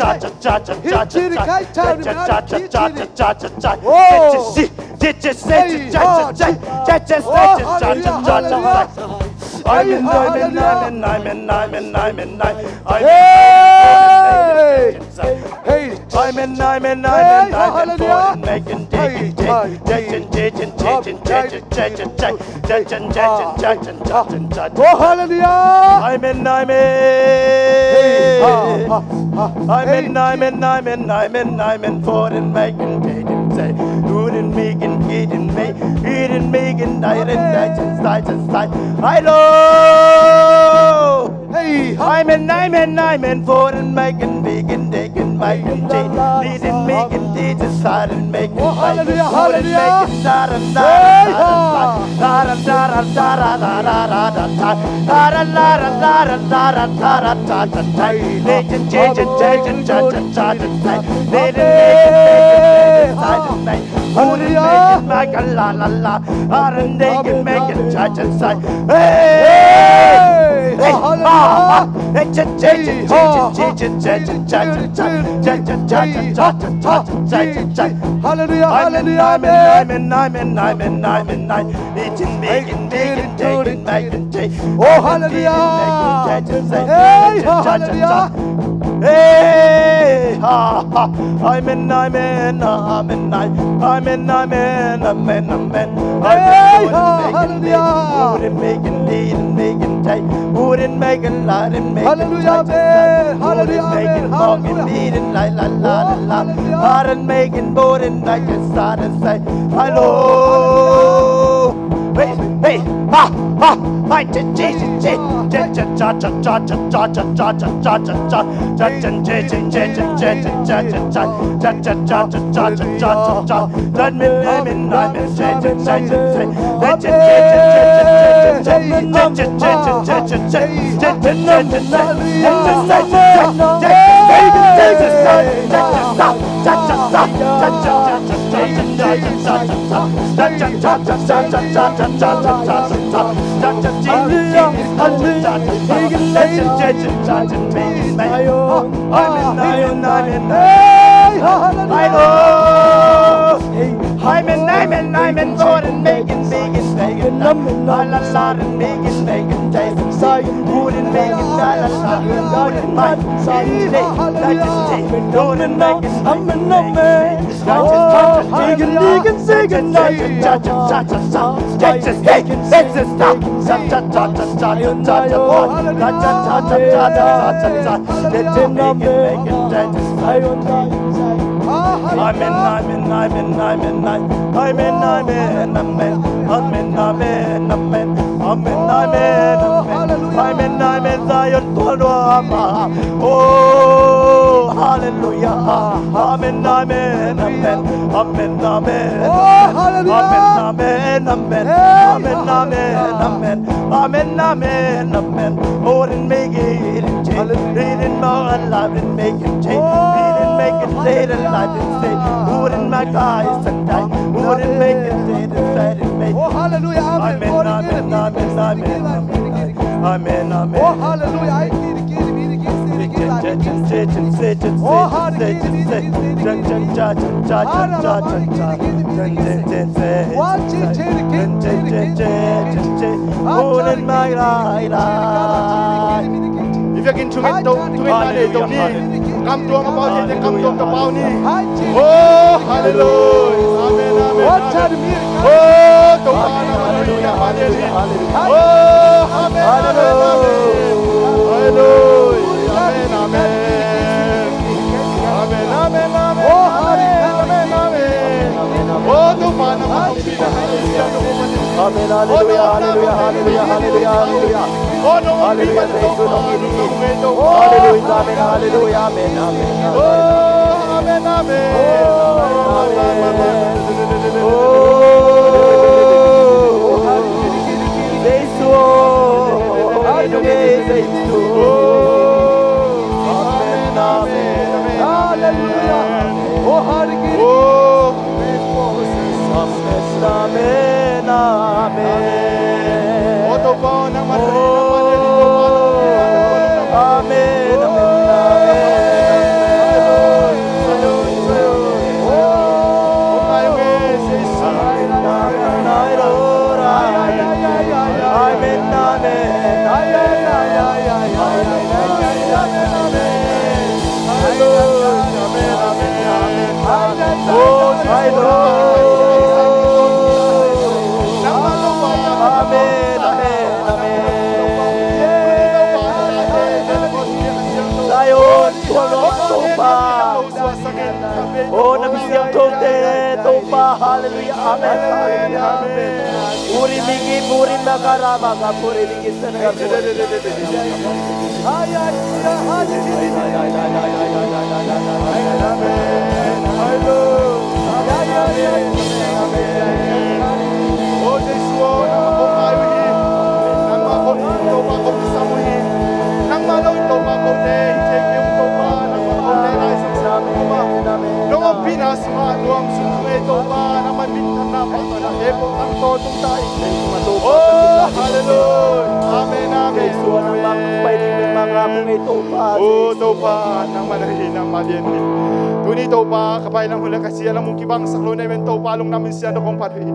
cha cha cha cha cha cha cha cha cha cha cha cha cha cha. Oh. Hey, hallelujah, hallelujah. Amen, amen, amen, amen, amen, amen, amen. Hey, hey. Amen, amen, amen, amen, amen. Hey, hallelujah. Hey, hey, hey. Oh, hallelujah. Amen, amen. Hey, ha, ha, ha. Amen, hey, amen, amen, amen, amen. For in making, taking, say, good in making, good in me, good in making, diet and diet and diet and diet. Hello. Hey, ha. Amen, amen, amen. For in making, making, taking, making, taking, leading, making, teaching, starting, making. Oh, hallelujah, hallelujah. Hey, ha. Hallelujah. Hey, hallelujah. Hallelujah, hallelujah, amen, amen, amen, amen, amen. Oh, hallelujah. Hey, hallelujah. Hey, ha, ha. Amen, amen, amen, amen, amen, amen, amen. Hey, ha, hallelujah. Hallelujah, amen, hallelujah, amen, hallelujah. Oh, hallelujah. Hello. Hey, hey, ha. Amen, amen, amen. Lord, and make it, make it, make it. Amen, amen, amen. Amen, amen, amen. Amen, amen, amen, amen. Amen, amen, amen. Amen, amen, amen. Amen, amen, amen. Amen, amen. Zion tuan dua ma. Oh, hallelujah. Amen, amen, amen. Amen, amen. Oh, hallelujah. Amen, amen, amen. Amen, amen, amen. Amen, amen, amen. Oh, didn't make it in change. Hallelujah. He didn't know a life and make him change. He didn't make it late in life and say, who didn't make eyes and die? Who didn't make it late and say, and make it. Oh, hallelujah. Amen. Amen, amen, amen, amen. Amen, amen. Oh, hallelujah. If you can tune it, don't tune it, don't need. Kam tuam a pau ni, kam tuam a pau ni. Oh, hallelujah. Amen, amen, amen. Oh, Topa, amen, amen, amen. Oh, amen, amen, amen. Hallelujah. Amen, amen, amen. Amen, amen, amen. Oh, Topa, amen. Amen, hallelujah, hallelujah, hallelujah, hallelujah, hallelujah. Hallelujah, Jesu nong it hi. Hallelujah, amen, hallelujah, amen, amen, amen. Oh, amen, amen. Oh, amen. Oh, Jesu, oh, Jesu. Amen, amen. Hallelujah. Oh, hallelujah. Oh. Amen, amen, amen. Oh, Topa, nangmah, nangmah, nangmah. Amen, amen, amen. Amen, amen, amen. Hallelujah. Amen, amen, amen. Oh, my Lord. Amen, amen, amen. Zion, Topa. Oh, na misiangthote, Topa. Hallelujah. Amen. Hallelujah. Amen. Puri migi, puri makarama, puri migi. Nong ompihna sungah nuam sung ei Topa, nangmah minthanna phatna hehpihna tawh tungta in. Oh, hallelujah. Amen, amen. Jesu nangmah pai ding bek mah ngak ung ei Topa. Oh, Topa, nangmah na hi, nangmah lian hi. Tuni Topa, ka pai lam hun le ka sia lam hun kibangsak lo na hi manin Topa, lungdam in siangtho kong phat uh hi.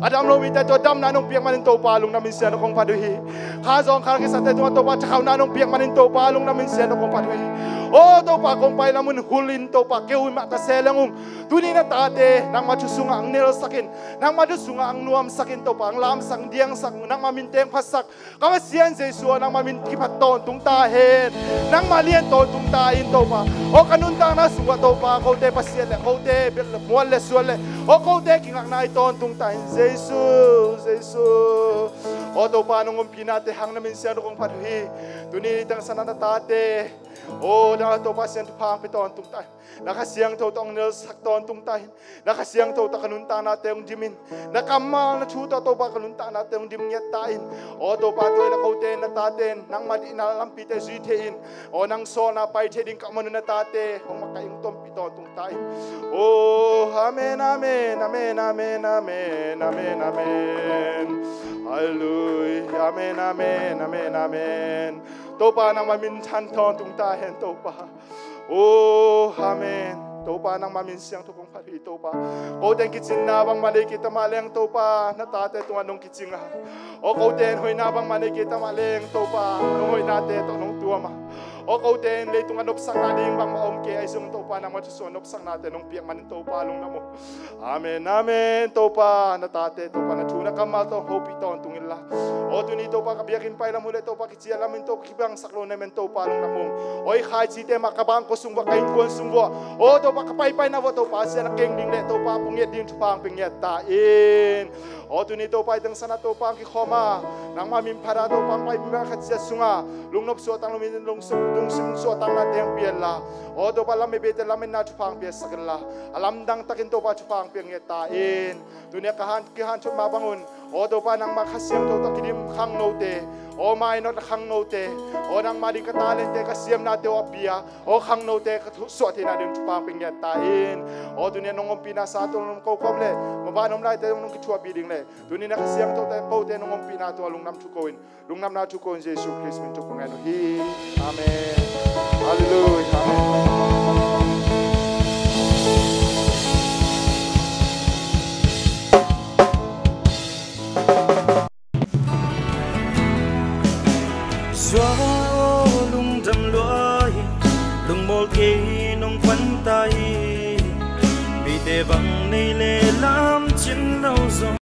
A dam lo mite tawh damna nong piak manin Topa, lungdam in siangtho kong phat uh hi. Kha zawng kha kisate tungah Topa, thakhauhna nong piak manin Topa, lungdam in siangtho kong phat uh hi. Oh, Topa, kong pai lam hun hul in Topa, keu in mah ta se leng ung. Tuni na tate nangmah thu sungah ang nelsak in, nangmah thu sungah ang nuamsak in Topa, ang lamsak, ang diangsak, nangmah min teng phatsak. Ka Pasian Jesu aw, nangmah min kiphat tawntung ta hen. Nangmah lian tawntung ta in Topa. Aw ka nuntakna sungah Topa, kote Pasian le kote mual le sual le, aw kote kingakna hi tawntung ta in Jesu, Jesu. Aw Topa, nong ompihnate hang na min siangtho kong phat uh hi. Tuni teng sana na tate, aw na Topa siangtho pha hong pia tawntung ta in. Na Kha Siangtho tawh hong nelsak tawntung ta in. Na Kha Siangtho tawh ka nuntaknate hong dim in. Na kammal na thu tawh Topa ka nuntaknate hong dim ngiat ta in. Aw Topa, tu-in a kote in na tate in nangmah deihna lampite zui thei in. Aw nang sawlna pai thei ding ka om a, na tate hong makaih hong tompih tawntung ta in. Aw amen, amen, amen, amen, amen, amen, amen. Halleluiah. Amen, amen, amen, amen. Topa nangmah min than tawntung ta hen Topa. Aw amen. Topa nangmah min siangtho kong phat hi Topa. Kote in kicinna bangmah nei kei ta mah leng Topa, na tate tungah nong kicing a. Aw kote in hoihna bangmah nei kei ta mah leng Topa, nong hoihnate tawh nong tuam a. Aw kote in leitungah nopsakna ding bangmah om kei, ahi zong Topa nangmah thusuah nopsaknate nong piak manin Topa lungdam o. Amen, amen. Topa na tate Topa na thu na kammal tawh hopih tawntung inla. Aw tuni Topa ka biakinn pai lam uh leh Topa kici a lam in Topa kibangsak lo na hi men Topa lungdam ung. Aw i khaicite mah ka bangkua sung vuah, ka innkuan sung vuah, aw Topa ka paipaina vuah Topa sia na keng ding leh Topa pung ngiat ding thupha hong pia ngiat ta in. Aw tuni Topa i teng sana Topa hong kikhawm a, nangmah min phat a Topa hong pai mi mah khat ciat sungah lungnop suahtak, lungsim, lungsim, lungsim suahtaknate hong pia inla. Aw Topa lam i bete lam in na thupha hong piasak inla, a lamdang takin Topa thupha hong pia ngiat ta in. Tuni a ka han, kihanthawn mah bangun, aw Topa nangmah Kha Siangtho tawh kidim khangnote, aw mainawt khangnote, aw nangmah ding ka talente, ka siamnate aw a pia, aw khangnote ka thu, suah theihna ding thupha hong pia ngiat ta in. Aw tuni a nong ompihna sa tawh nong ko khawm leh mavang om laite nong kithuahpih ding leh tuni na Kha Siangtho tawh kote nong ompihna tungah lungdam thu ko in, lungdamna thu ko in Jesu Khrist min tawh kong ngen uh hi. Amen. Halleluiah. Amen. Zua aw lungdam lua hi, lungmawl kei nong pan ta hi. Mite bang nei